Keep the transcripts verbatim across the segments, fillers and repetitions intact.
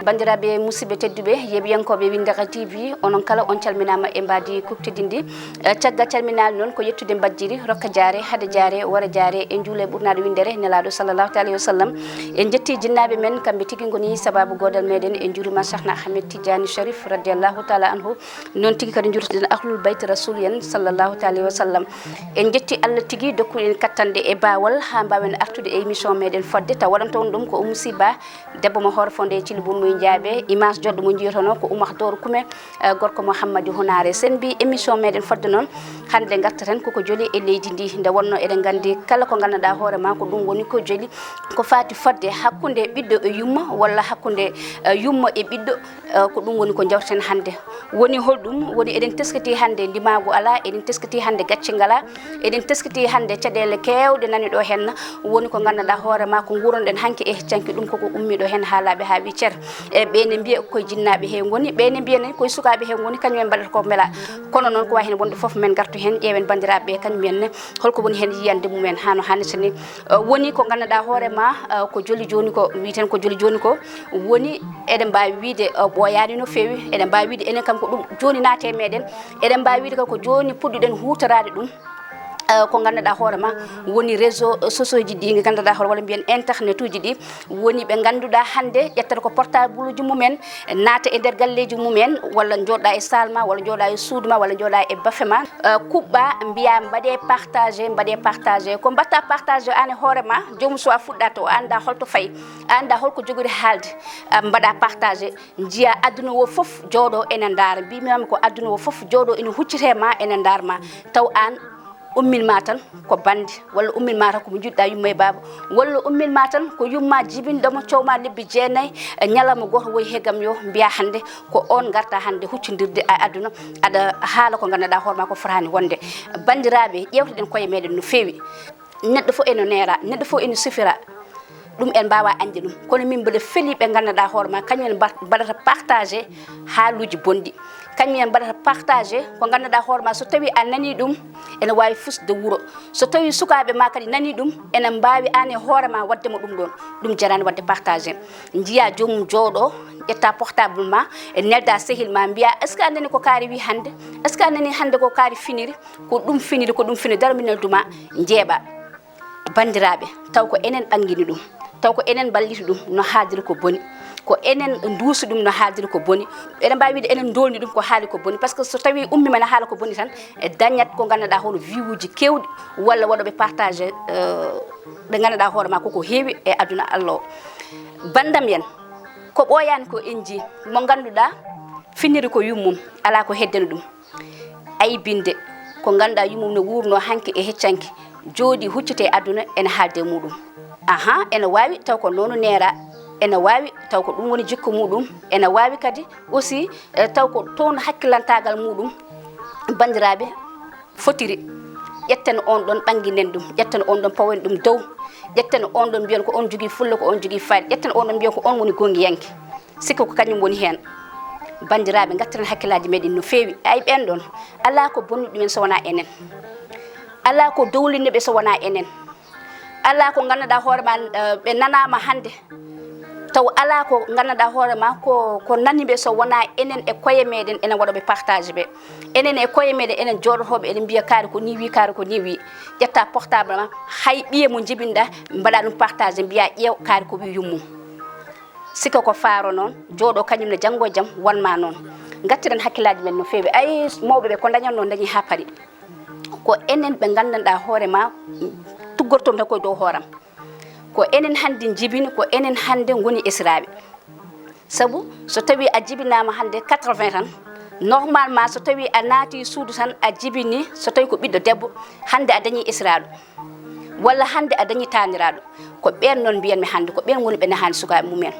Banndiraaɓe musidɓe tedduɓe, yeeɓiyankooɓe Winndere T V, onon kala on calminaama e mbaadi kuktidinndi. Eh, caggal calminaali noon, ko yettude mbajjiri, rokka jaare, hade jaare, wara jaare, e njuule ɓurnaaɗo winndere, Nelaaɗo sallallahu taala alayhi wa sallam. En njetti jinnaaɓe men, kamɓe tigi ngoni sabaabu goodal meɗen. En njuuriima Cheikhna Ahmed Tidiane Sharif radiyallahu taala anhu. Noon tigi kadi njuurtuɗen Ahlul Bayt Rasul en sallallahu taala alayhi wa sallam. En njetti Allah tigi dokkuɗen kattanɗe e baawal haa mbaawen artude e émission meɗen fodde, taw waɗanta on ɗum ko Oumou Sy Ba, debbo mo hoore fonde e Thily Boumy Ndiaye, image joɗɗo mo njiyotono ko Oumar Doro Koumé, eh, gorko mo Hammadi Hunaare. Sen mbi émission meɗen fodde noon, hannde ngartaten koko joli e leydi ndi. Nde wonno eɗen nganndi kala ko nganndanɗaa hoore ma ko ɗum woni ko joli, ko faati fodde hakkunde ɓiɗɗo e yumma walla hakkunde, eh, yumma e ɓiɗɗo, eh, ko ɗum woni ko njawten hannde. Woni holɗum? Woni eɗen teskiti hannde ndimaagu alaa, eɗen teskiti hannde gacce ngalaa, eɗen teskiti hannde caɗeele keewɗe nani ɗo henna. Woni ko nganndanɗaa hoore ma ko nguuronɗen hanki e heccanki ɗum koko ummi ɗo hen haa laaɓi haa wi cer. E ɓe ne mbiya koye jinnaaɓe he ngoni, ɓe ne mbiya ne koye sukaaɓe he ngoni, kañum en mbaɗata ko mbela. Kono noon ko wayi heen wonde fof men ngartu heen, ƴeewen banndiraaɓe ɓe kañum en ne holko woni heen yiyande mumen haa no hannirta ni. Eh, woni ko nganndanɗaa hoore ma, eh, ko joli jooni ko, wiyeten ko joli jooni ko, woni eɗen mbaawi wiyde, eh, ɓooyaani no feewi, eɗen mbaawi wiyde enen kam ko ɗum jooni naati e meɗen, eɗen mbaawi wiyde kam ko jooni puɗɗuɗen huutoraade ɗum. Eh, ko nganndanɗaa hoore ma woni réseau sociaux ji ɗi nganndanɗaa hoore, walla mbiyen internet uji ɗi, woni ɓe ngannduɗaa hannde ƴettata ko portable uji mumen, naata e nder galleeji mumen, walla njooɗa e salle ma, walla njooɗa e suudu ma, walla njooɗa e bafe ma, eh, kuɓɓa mbiya mbaɗe partagé, mbaɗe partagé. Ko mbaɗta partagé aan e hoore ma, joomum so a fuɗɗata o annda holto fayi, a annda holko jogori haalde, eh, mbaɗa partagé, njiya aduna o fof jooɗo ene ndaara. Mbimami ko aduna o fof jooɗo ene huccite ma, ene ndaar ma, taw aan ummin ma tan ko bande, walla ummin ma tan ko mo njiɗɗa yumma e baaba, walla ummin ma tan ko yumma jibinɗo mo cowma lebbi jeenayi, e ñalawma gooto woyi he gam yo mbiya hannde ko on ngarta hannde huccodirde e aduna, aɗa haala ko nganndanɗaa hoore ma ko fotaani wonde. Banndiraaɓe, ƴeewtoɗen koye meɗen no feewi. Neɗɗo fof ene neera, neɗɗo fof ene sufira. Ɗum en mbaawa añde ɗum. Kono min mbiɗa feli ɓe nganndanɗaa hoore ma, kañum en mba-, mbaɗata partagé haaluuji bonɗi. Kañum en mbaɗata partagé ko nganndanɗaa hoore ma, so tawii a nanii ɗum, ene waawi fusde wuro. So tawii sukaaɓe ma kadi nanii ɗum, ene mbaawi aan e hoore ma waɗde mo ɗum ɗoon. Ɗum jaraani waɗde partagé. Njiya joomum jooɗo, ƴetta portable ma, e nelda sehil ma, mbiya, "Est-ce que a nanii ko kaari wi hannde? Est-ce que a nanii hannde ko kaari finiri?" Ko ɗum finiri, ko ɗum finiri, daro mi neldu ma, njeeɓa. Banndiraaɓe, taw ko enen ɓanngini ɗum, taw ko enen mballiti ɗum no haaldiri ko boni, ko enen nduusi ɗum no haaldiri ko boni. Eɗen mbaawi wiyde enen ndoolni ɗum ko haali ko boni, par ce que so tawii ummiima ne haala ko boni tan, e dañat ko nganndanɗaa hono vues uji keewɗi walla waɗooɓe partagé, eh, ɓe nganndanɗaa hoore ma koko heewi e aduna Allah o. Banndam en, ko ɓooyaani ko en njii, mo ngannduɗaa finiri ko yummum, alaa ko heddani ɗum. Aybinde ko ngannduɗaa yummum no wuurno hanki e heccanki, jooɗi hucciti e aduna ene haalde e muɗum. Aha, ene waawi taw ko noonu neera, ene waawi taw ko ɗum woni jikku muɗum, ene waawi kadi aussi, eh, taw ko toon hakkilantaagal muɗum. Banndiraaɓe, fotiri ƴetten on ɗon ɓannginen ɗum, ƴetten on ɗon pawen ɗum dow, ƴetten on ɗon mbiyen ko on jogii fulla, ko on jogii fayda, ƴetten on ɗon mbiyen ko on woni goongiyanke. Sikku ko kañum woni heen. Banndiraaɓe, ngattiren hakkillaaji meɗen no feewi. Ay ɓeen ɗoon, alaa ko bonni ɗumen so wonaa enen. Alaa ko dowlini ɓe so wonaa enen. Alaa ko nganndanɗaa hoore ma, eh, ɓe nanaama hannde. Taw alaa ko nganndanɗaa hoore ma ko, ko nani ɓe so wonaa enen e koye meɗen, enen waɗooɓe partagé ɓe. Enen e koye meɗen, enen jooɗotooɓe, eɗen mbiya kaari ko nii wi, kaari ko nii wi. Ƴetta portable ma, hay ɓiye mo njibinɗa, mbaɗa ɗum partagé, mbiya ƴeew kaari ko wi yummum. Sikka ko faaro noon, jooɗo kañum ne janngo e jam wonma noon. Ngattiren hakkillaaji men no feewi. Ay, mawɓe ɓe ko ndañatno ndañi haa paari. Ko enen ɓe nganndanɗaa hoore ma, tuggortoon tan koye dow hooram. Ko enen hannde njibini, ko enen hannde ngoni esiraaɓe. Sabu so tawii a jibinaama hannde quatre-vingts tan, normalement so tawii a naati suudu tan a jibini, so tawii ko ɓiɗɗo debbo, hannde a dañii esiraaɗo. Walla hannde a dañii taaniraaɗo. Ko ɓeen noon mbiyanmi hannde, ko ɓeen ngoni ɓe nahaani sukaaɓe mumen.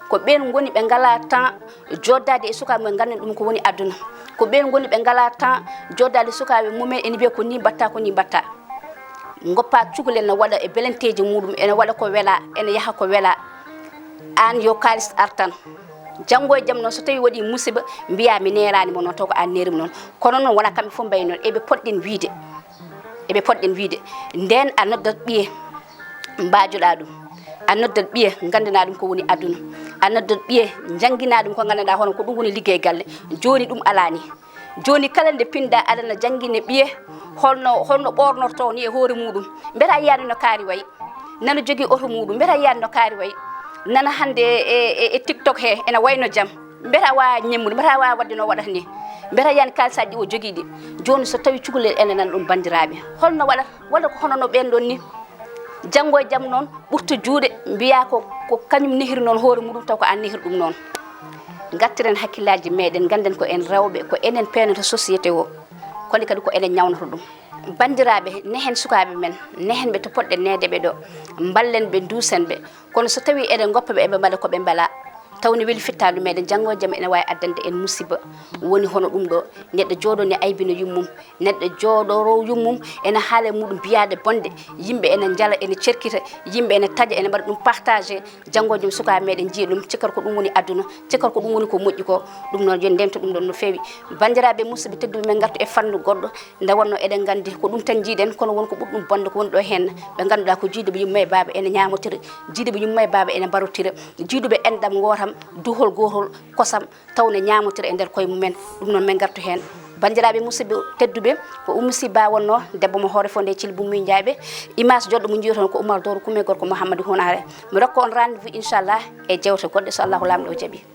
Ko ɓeen ngoni ɓe ngalaa temps joddaade e sukaaɓe mumen, nganndan ɗum ko woni aduna. Ko ɓeen ngoni ɓe ngalaa temps joddaade e sukaaɓe mumen, ene mbiya ko nii mbaɗta, ko nii mbaɗta. Ngoppa cukalel ne waɗa e belenteeji muɗum, ene waɗa ko welaa, ene yaha ko welaa. Aan yo kaalis ar tan. Janngo e jam noon, so tawii waɗii musiba, mbiyaa mi neeraani mo noon, taw ko aan neeri mo noon. Kono noon, wonaa kamɓe fof mbayi noon. Eɓe potɗen wiyde. Eɓe potɗen wiyde. Ndeen a noddat ɓiye, mbaajoɗaa ɗum. A noddat ɓiye, nganndanaa ɗum ko woni aduna. A noddat ɓiye, njannginaa ɗum ko nganndanɗaa hono ko ɗum woni liggey galle. Jooni ɗum alaa ni. Jooni kala nde pinɗaa aɗa na janngine ɓiye, holno, holno ɓoornortoo ni e hoore muuɗum. Mbiyata yiyaani no kaari wayi. Nana jogii oto muuɗum. Mbiyata yiyaani no kaari wayi. Nana hannde e, e, e TikTok he, ena wayno jam. Mbiyata waawa ñemmude, mbiyata waawa waɗde no waɗata ni. Mbiyata yiyaani kaalisaaji ɗi o jogii ɗi. Jooni so tawii cukalel ene nana ɗum banndiraaɓe. Holno waɗata? Walla ko hono no ɓeen ɗoon ni. Janngo e jam noon, ɓurto juuɗe, mbiyaa ko, ko kañum nehiri noon hoore muɗum, taw ko aan nehiri ɗum noon. Ngartiren hakkillaaji meeɗen, ngannden ko en rewɓe, ko enen peenata société o, kono kadi ko enen ñawnata ɗum. Banndiraaɓe, nehen sukaaɓe men, nehen ɓe to potɗen neede ɓe ɗo, mballen ɓe, nduusen ɓe. Kono so tawii eɗen ngoppa ɓe, eɓe mbaɗa ko ɓe mbelaa, taw ne weli fittaandu meeɗen, janngo e jam ene waawi addande en musiba woni hono ɗum ɗo, neɗɗo jooɗoo ne aybina yummum, neɗɗo jooɗoo rew yummum, ene haala e muɗum biyaade bonde, yimɓe ene njala, ene cerkita, yimɓe ene taƴa, ene mbaɗa ɗum partagé, janngo e jam sukaaɓe meeɗen njiya ɗum, cikkata ko ɗum woni aduna, cikkata ko ɗum woni ko moƴƴi ko, ɗum noon yo en ndento ɗum ɗon no feewi. Banndiraaɓe musidɓe tedduɓe men, ngartu e fannu goɗɗo, nde wonno eɗen nganndi ko ɗum tan njiiɗen, kono won ko ɓuri ɗum bonde ko woni ɗo heen, ɓe ngannduɗaa ko jiiduɓe yumma e baaba ene ñaamotira, jiiduɓe yumma e baaba ene mbarotira, jiiduɓe enɗam ngooram, duhol gootol, kosam, taw ne ñaamotira e nder koye mumen. Ɗum noon min ngartu heen. Banndiraaɓe musidɓe tedduɓe, ko Oumou Sy Ba wonno, debbo mo Hoore Fonde e Thily Boumy Ndiaye ɓe. Image joɗɗo mo njiyoton ko Oumar Doro Kume, gorko Mouhamadou Hounare. Mi rokka on rendez-vous inchallah e jewte goɗɗe so Allahu Laamɗo o jaɓi.